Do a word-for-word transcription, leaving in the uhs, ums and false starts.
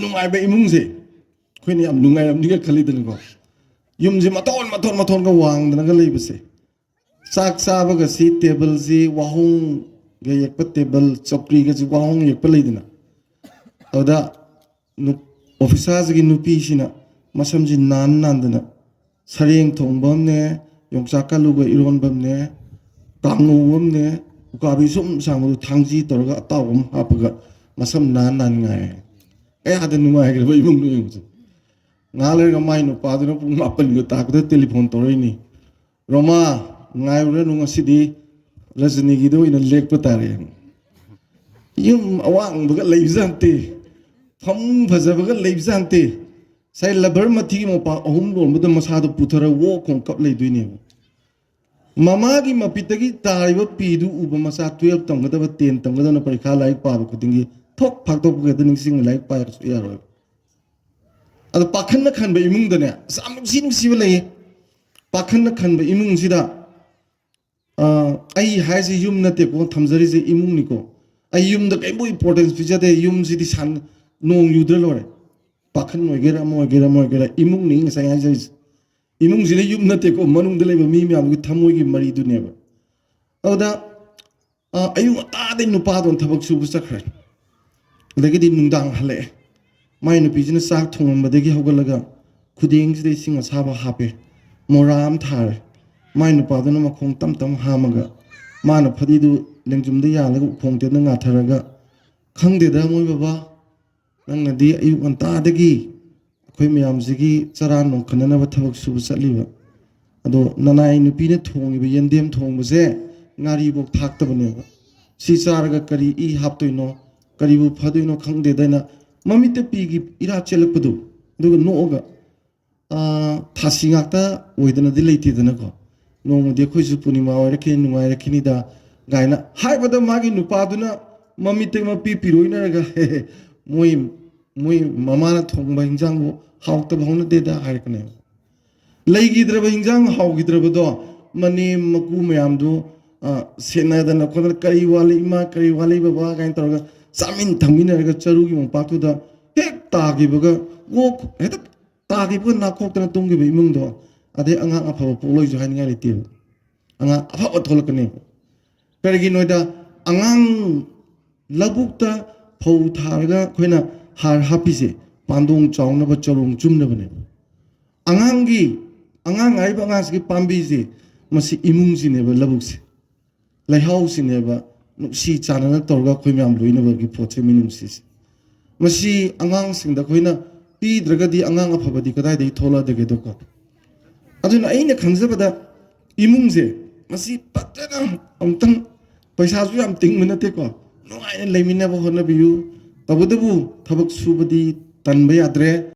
ꯅꯨꯡꯉꯥꯏꯕ ꯏꯃꯨꯡꯁꯦ ꯑꯩꯈꯣꯏꯅ ꯌꯥꯝ ꯅꯨꯡꯉꯥꯏꯔꯝꯅꯤꯒ ꯈꯜꯂꯤꯗꯅꯀꯣ꯫ ꯌꯨꯝꯁꯦ ꯃꯊꯣꯟ ꯃꯊꯣꯟ ꯃꯊꯣꯟꯒ ꯋꯥꯡꯗꯅꯒ ꯂꯩꯕꯁꯦ, ꯆꯥꯛ ꯆꯥꯕꯒꯁꯤ ꯇꯦꯕꯜꯁꯤ ꯋꯥꯍꯣꯡꯒ ꯌꯦꯛꯄ ꯇꯦꯕꯜ, ꯆꯧꯀ꯭ꯔꯤꯒꯁꯤ ꯋꯥꯍꯣꯡ ꯌꯦꯛꯄ ꯂꯩꯗꯅ꯫ ꯑꯗꯨꯗ ꯅꯨ- ꯑꯣꯐꯤꯁꯥꯔꯁꯤꯒꯤ ꯅꯨꯄꯤꯁꯤꯅ ꯃꯁꯝꯁꯤ ꯅꯥꯟ ꯅꯥꯟꯗꯅ ꯁꯔꯦꯡ ꯊꯣꯡꯕ ꯑꯃꯅꯦ, ꯌꯣꯡꯆꯥꯛ ꯀꯥꯂꯨꯒ ꯏꯔꯣꯟꯕ ꯑꯃꯅꯦ, ꯀꯥꯡꯉꯧ ꯑꯃꯅꯦ, ꯎꯀꯥꯕꯤ ꯁꯨꯝ ꯁꯥꯡꯕꯗꯣ ꯊꯥꯡꯖꯤ ꯇꯧꯔꯒ ꯑꯇꯥꯎꯕ ꯑꯃ ꯍꯥꯞꯄꯒ ꯃꯁꯝ ꯅꯥꯟ ꯅꯥꯟ ꯉꯥꯏ꯫ ꯀꯌꯥꯗ ꯅꯨꯡꯉꯥꯏꯈ꯭ꯔꯕ ꯏꯃꯨꯡꯅꯣ ꯌꯦꯡꯉꯨꯁꯦ꯫ ꯉꯥꯏꯍꯥꯛ ꯂꯩꯔꯒ ꯃꯥꯏ ꯅꯨꯄꯥꯗꯨꯅ ꯄꯨꯡ ꯃꯥꯄꯟꯒ ꯇꯥꯛꯄꯗ ꯇꯦꯂꯤꯐꯣꯟ ꯇꯧꯔꯛꯏꯅꯤ, "ꯔꯣꯃꯥ, ꯉꯥꯏꯔꯨꯔꯅꯨ, ꯉꯁꯤꯗꯤ ꯔꯖꯅꯤꯒꯤꯗ ꯑꯣꯏꯅ ꯂꯦꯛꯄ ꯇꯥꯔꯦ"꯫ ꯌꯨꯝ ꯑꯋꯥꯡꯕꯒ ꯂꯩꯕꯖꯥꯠ ꯅꯠꯇꯦ, ꯐꯃꯨꯡ ꯐꯖꯕꯒ ꯂꯩꯕꯖꯥꯠ ꯅꯠꯇꯦ꯫ ꯉꯁꯥꯏ ꯂꯕꯔ ꯃꯊꯤꯒꯤ ꯃꯣꯝꯄꯥꯛ ꯑꯍꯨꯝ ꯂꯣꯟꯕꯗ ꯃꯁꯥꯗꯣ ꯄꯨꯊꯔ ꯋꯣ ꯈꯣꯡ ꯀꯞ ꯂꯩꯗꯣꯏꯅꯦꯕ꯫ ꯃꯃꯥꯒꯤ ꯃꯄꯤꯠꯇꯒꯤ ꯇꯥꯔꯤꯕ ꯄꯤꯗꯨ ꯎꯕ ꯃꯆꯥ ꯇꯨꯌꯦꯜꯞ ꯇꯝꯒꯗꯕ, ꯇꯦꯟ ꯇꯝꯒꯗꯕꯅ ꯄꯔꯤꯈꯥ ꯂꯥꯏꯔꯤꯛ ꯄꯥꯕ ꯈꯨꯗꯤꯡꯒꯤ ꯊꯣꯛ ꯐꯥꯛꯇꯣꯛꯄꯒ ꯍꯦꯛꯇ ꯅꯤꯡꯁꯤꯡꯉ ꯂꯥꯏꯔꯤꯛ ꯄꯥꯏꯔꯒꯁꯨ ꯌꯥꯔꯣꯏ꯫ ꯑꯗꯣ ꯄꯥꯈꯟꯅ ꯈꯟꯕ ꯏꯃꯨꯡꯗꯅꯦ, ꯑꯁ, ꯌꯥꯝ ꯅꯨꯡꯁꯤ ꯅꯨꯡꯁꯤꯕ ꯂꯩꯌꯦ꯫ ꯄꯥꯈꯟꯅ ꯈꯟꯕ ꯏꯃꯨꯡꯁꯤꯗ, ꯑ, ꯑꯩ ꯍꯥꯏꯁꯦ ꯌꯨꯝ ꯅꯠꯇꯦꯀꯣ, ꯊꯝꯖꯔꯤꯁꯦ ꯏꯃꯨꯡꯅꯤꯀꯣ꯫ ꯑꯩ ꯌꯨꯝꯗ ꯀꯔꯤꯝꯕꯨ importance ꯄꯤꯖꯗꯦ꯫ ꯌꯨꯝꯁꯤꯗꯤ ꯁꯟ-, ꯅꯣꯡ ꯌꯨꯗ꯭ꯔ ꯂꯣꯏꯔꯦ꯫ ꯄꯥꯈꯟ ꯑꯣꯏꯒꯦꯔꯥ, ꯑꯃ ꯑꯣꯏꯒꯦꯔꯥ, ꯑꯃ ꯑꯣꯏꯒꯦꯔꯥ, ꯏꯃꯨꯡꯅꯤ ꯉꯁꯥꯏ ꯍꯥꯏꯖꯔꯤꯁꯦ꯫ ꯏꯃꯨꯡꯁꯤꯅ ꯌꯨꯝ ꯅꯠꯇꯦꯀꯣ, ꯃꯅꯨꯡꯗ ꯂꯩꯕ ꯃꯤ ꯃꯌꯥꯝꯒꯤ ꯊꯃꯣꯏꯒꯤ ꯃꯔꯤꯗꯨꯅꯦꯕ꯫ ꯑꯗꯨꯗ, ꯑ, ꯑꯌꯨꯛ ꯉꯟꯇꯥꯗꯩ ꯅꯨꯄꯥꯗꯣ ꯊꯕꯛ ꯁꯨꯕ ꯆꯠꯈ꯭ꯔꯦ꯫ ꯑꯗꯒꯤꯗꯤ ꯅꯨꯡꯗꯥꯡ ꯍꯜꯂꯛꯑꯦ꯫ ꯃꯥꯏ ꯅꯨꯄꯤꯁꯤꯅ ꯆꯥꯛ ꯊꯣꯡꯉꯝꯕꯗꯒꯤ ꯍꯧꯒꯠꯂꯒ ꯈꯨꯗꯦꯡꯁꯤꯗ ꯏꯁꯤꯡ ꯑꯁꯥꯕ ꯍꯥꯞꯄꯦ, ꯃꯣꯔꯥ ꯑꯃ ꯊꯥꯔꯦ꯫ ꯃꯥꯏ ꯅꯨꯄꯥꯗꯨꯅ ꯃꯈꯣꯡ ꯇꯞ ꯇꯞ ꯍꯥꯝꯃꯒ ꯃꯥꯅ ꯐꯗꯤꯗꯨ ꯂꯦꯡꯖꯨꯝꯗ ꯌꯥꯜꯂꯒ ꯎꯈꯣꯡ ꯇꯦꯝꯗ ꯉꯥꯊꯔꯒ, "ꯈꯪꯗꯦꯗ ꯃꯣꯏ ꯕꯕꯥ, ꯅꯪꯅꯗꯤ ꯑꯌꯨꯛ ꯉꯟꯇꯥꯗꯒꯤ ꯑꯩꯈꯣꯏ ꯃꯌꯥꯝꯁꯤꯒꯤ ꯆꯔꯥ ꯅꯣꯡꯈꯠꯅꯅꯕ ꯊꯕꯛ ꯁꯨꯕ ꯆꯠꯂꯤꯕ, ꯑꯗꯣ ꯅꯅꯥꯏ ꯅꯨꯄꯤꯅ ꯊꯣꯡꯉꯤꯕ ꯌꯦꯟꯗꯦꯝ ꯊꯣꯡꯕꯁꯦ ꯉꯥꯔꯤꯐꯧ ꯊꯥꯛꯇꯕꯅꯦꯕ꯫ ꯁꯤ ꯆꯥꯔꯒ ꯀꯔꯤ ꯏ ꯍꯥꯞꯇꯣꯏꯅꯣ, ꯀꯔꯤꯕꯨ ꯐꯗꯣꯏꯅꯣ ꯈꯪꯗꯦꯗꯅ" ꯃꯃꯤꯠꯇ ꯄꯤꯒꯤ ꯏꯔꯥ ꯆꯦꯜꯂꯛꯄꯗꯣ, ꯑꯗꯨꯒ ꯅꯣꯛꯑꯒ, "ꯑꯥ, ꯊꯥꯁꯤ ꯉꯥꯛꯇ ꯑꯣꯏꯗꯅꯗꯤ ꯂꯩꯇꯦꯗꯅꯀꯣ꯫ ꯅꯣꯡꯃꯗꯤ ꯑꯩꯈꯣꯏꯁꯨ ꯄꯨꯔꯅꯤꯃꯥ ꯑꯣꯏꯔꯛꯈꯤꯅꯤ, ꯅꯨꯡꯉꯥꯏꯔꯛꯈꯤꯅꯤꯗ" ꯀꯥꯏꯅ ꯍꯥꯏꯕꯗ, ꯃꯥꯒꯤ ꯅꯨꯄꯥꯗꯨꯅ ꯃꯃꯤꯠꯇ ꯃꯄꯤ ꯄꯤꯔꯣꯏꯅꯔꯒ, "ꯃꯣꯏ, ꯃꯣꯏ ꯃꯃꯥꯅ ꯊꯣꯡꯕ ꯍꯤꯟꯖꯥꯡꯕꯨ ꯍꯥꯎꯇꯕ ꯍꯧꯅꯗꯦꯗ" ꯍꯥꯏꯔꯛꯀꯅꯦꯕ꯫ ꯂꯩꯈꯤꯗ꯭ꯔꯕ ꯍꯤꯟꯖꯥꯡ ꯍꯥꯎꯈꯤꯗ꯭ꯔꯕꯗꯣ, ꯃꯅꯦꯝ ꯃꯀꯨ ꯃꯌꯥꯝꯗꯨ, ꯑ, ꯁꯦꯟꯅꯗꯅ ꯈꯣꯠꯇꯅ, "ꯀꯔꯤ ꯋꯥꯠꯂꯤ ꯏꯃꯥ, ꯀꯔꯤ ꯋꯥꯠꯂꯤ ꯕꯕꯥ?" ꯀꯥꯏꯅ ꯇꯧꯔꯒ ꯆꯥꯃꯤꯟ ꯊꯛꯃꯤꯟꯅꯔꯒ ꯆꯔꯨꯒꯤ ꯃꯣꯝꯄꯥꯛꯇꯨꯗ ꯍꯦꯛ ꯇꯥꯈꯤꯕꯒ ꯑꯣ ꯍꯦꯛꯇ ꯇꯥꯈꯤꯕꯒ ꯅꯥꯈꯣꯛꯇꯅ ꯇꯨꯝꯈꯤꯕ ꯏꯃꯨꯡꯗꯣ ꯑꯗꯩ ꯑꯉꯥꯡ ꯑꯐꯕ ꯄꯣꯛꯂꯣꯏꯁꯨ ꯍꯥꯏꯅꯤꯡꯉꯥꯏ ꯂꯩꯇꯦꯕ꯫ ꯑꯉꯥꯡ ꯑꯐꯕ ꯊꯣꯛꯂꯛꯀꯅꯦꯕ꯫ ꯀꯔꯤꯒꯤꯅꯣꯗ ꯑꯉꯥꯡ ꯂꯧꯕꯨꯛꯇ ꯐꯧ ꯊꯥꯔꯒ ꯑꯩꯈꯣꯏꯅ ꯍꯥꯔ ꯍꯥꯞꯄꯤꯁꯦ ꯄꯥꯟꯗꯣꯡ ꯆꯥꯎꯅꯕ, ꯆꯔꯣꯡ ꯆꯨꯝꯅꯕꯅꯦꯕ꯫ ꯑꯉꯥꯡꯒꯤ ꯑꯉꯥꯡ ꯍꯥꯏꯔꯤꯕ ꯑꯉꯥꯡꯁꯤꯒꯤ ꯄꯥꯝꯕꯤꯁꯦ ꯃꯁꯤ ꯏꯃꯨꯡꯁꯤꯅꯦꯕ, ꯂꯧꯕꯨꯛꯁꯦ ꯂꯩꯍꯥꯎꯁꯤꯅꯦꯕ꯫ ꯅꯨꯡꯁꯤ ꯆꯥꯟꯅꯅ ꯇꯧꯔꯒ ꯑꯩꯈꯣꯏ ꯃꯌꯥꯝ ꯂꯣꯏꯅꯕꯒꯤ ꯄꯣꯠꯁꯦ ꯃꯤꯅꯨꯡꯁꯤꯁꯦ꯫ ꯃꯁꯤ ꯑꯉꯥꯡꯁꯤꯡꯗ ꯑꯩꯈꯣꯏꯅ ꯄꯤꯗ꯭ꯔꯒꯗꯤ ꯑꯉꯥꯡ ꯑꯐꯕꯗꯤ ꯀꯗꯥꯏꯗꯒꯤ ꯊꯣꯛꯂꯛꯑꯗꯒꯦꯗꯣꯀꯣ? ꯑꯗꯨꯅ ꯑꯩꯅ ꯈꯟꯖꯕꯗ ꯏꯃꯨꯡꯁꯦ ꯃꯁꯤ ꯐꯖꯅ ꯑꯃꯨꯛꯇꯪ, ꯄꯩꯁꯥꯁꯨ ꯌꯥꯝ ꯇꯤꯡꯕ ꯅꯠꯇꯦꯀꯣ, ꯅꯨꯡꯉꯥꯏꯅ ꯂꯩꯃꯤꯟꯅꯕ ꯍꯣꯠꯅꯕꯤꯌꯨ꯫ ꯇꯧꯕꯇꯕꯨ ꯊꯕꯛ ꯁꯨꯕꯗꯤ ꯇꯟꯕ ꯌꯥꯗ꯭ꯔꯦ꯫